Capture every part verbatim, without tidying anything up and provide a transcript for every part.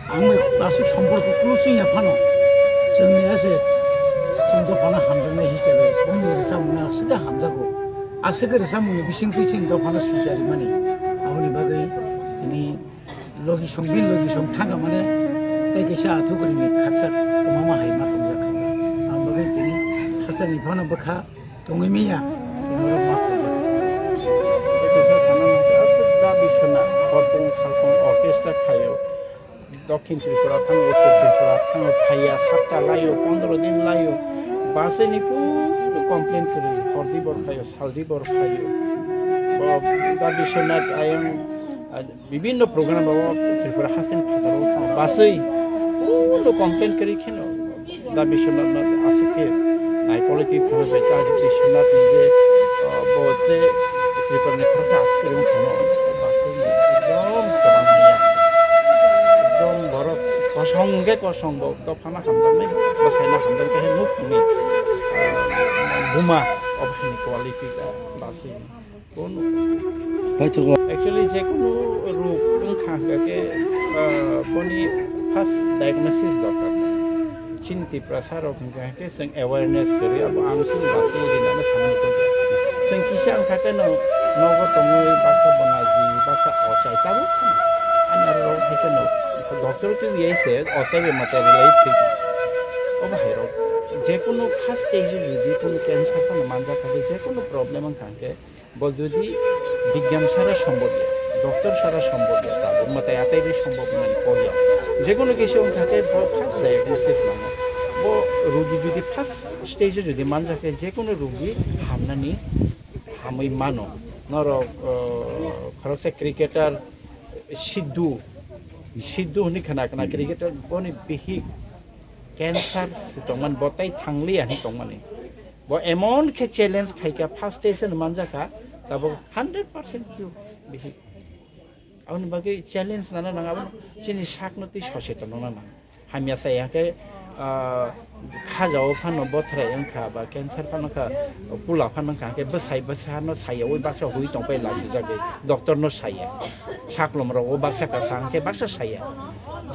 Ang bai aswk somporko close wngya phano, chwngni ase chwng dophano hamjaknai hisabe bongni rwchapmungno aswk khe hamjago. Aswk khe rwchapmungni bisingtwi chwng dophano swicharimani. Aboni bagwi tini logi song bin logi song thangkha mane tei kaisa athukurini khaksa kwbangma hai ma tongjak kha. Ang bagwi tini khasani phano bwkha tongwi miya, tini norok ma khaijak. Tei kaisa sana nangkha, aswk da biswna hortong saltong orchestra khaio. Dokhin Tripura thango, Uttor Tripura thango, phaiya, sapta laio, pondro din laio, basini kunu complain kwrwi, hordi bor phaio, saldi bor phaio. Bo da Biswanath ayang, ah, bibinno program o Tripura hasteni phataro thango, baswi kunu complain kwrwi kheno da Biswanath no aswk khe nai quality phano bai da Biswanath ni je, ah, bo je Tripura ni khoroksa aswk kwrwi wng thangno, baswi ekdom kwbang ya, ekdom borok kosong hwnkhe kosong bo. Phano hamjaknai, bwsaino hamjaknai khe nukhungni, ah, buma, obo hai ni quality da basi. Kono. Actually, je kunu rog wngkha hwnkha khe, ah, boni first diagnosis dorkar. Chini Tiprasa rok hwnkha khe chwng awareness kwrwi, abo ang chini basi rinani samani tongkha. Chwng kisa wngkha khe no, nogo tongwi baksa bonaji, baksa ochai tabuk. Ani aro rok hai khe no, doctor twi wi se ochai bai mwtai rwlai thwi. Obo hai rok. Je kunu first stage o jodi kunu cancer phano manjak kha khe, je kunu problem wngkha hwnkhe, bo jodi bigyan sara sombhob ya, doctor sara sombhob ya, tabuk mwtai atai bai sombhob nani kok ya. Je kunu kisa wngkha khe bo first diagnosis lama. Bo rugi jodi first stage o jodi manjak khe, je kunu rugi hamnani hamwi mano. Norok, uh, khoroksa cricketer Sidhu, Sidhu hwnwi khna khna cricketer boni bihik cancer se tongmani, bo tei thangliya hwnwi tongmani. Bo emon khe challenge khaikha, first stage no manjakha, tabuk hundred percent cure bihik. Aboni bagwi challenge nana nang, abono chini sakno twi soseton wngna nang. Hamya chaya khe, ah, khajao phano bothrai wngkha ba cancer phano kha, pula phano wngkha, hwnkhe bwsai bwsano sayaui baksa hui tongpai lasijagwi doctor no saya. Saklom rogo baksa kasa hwnkhe baksa saya.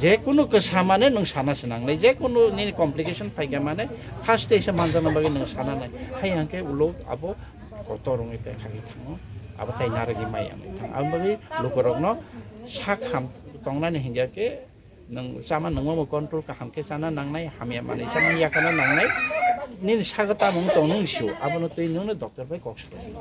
Je kunu kasa mane nwng sana se nangnai, je kunu nini complication phaikha mane first stage o manjakna bagwi nwng sana nai. Hai hwnkhe ulo abo kotor wngwi pai khagwi thango, abo tai narwgwi maya wngwi thango. Aboni bagwi lukurokno sak ham tongnani hinkhe khe nwng chama nungma bo control kaham khe chana nangnai, hamya manwi chama yakana nangnai, nini sago tamo wng tong nung sio, abono twi nwngno doctor bai kok salai.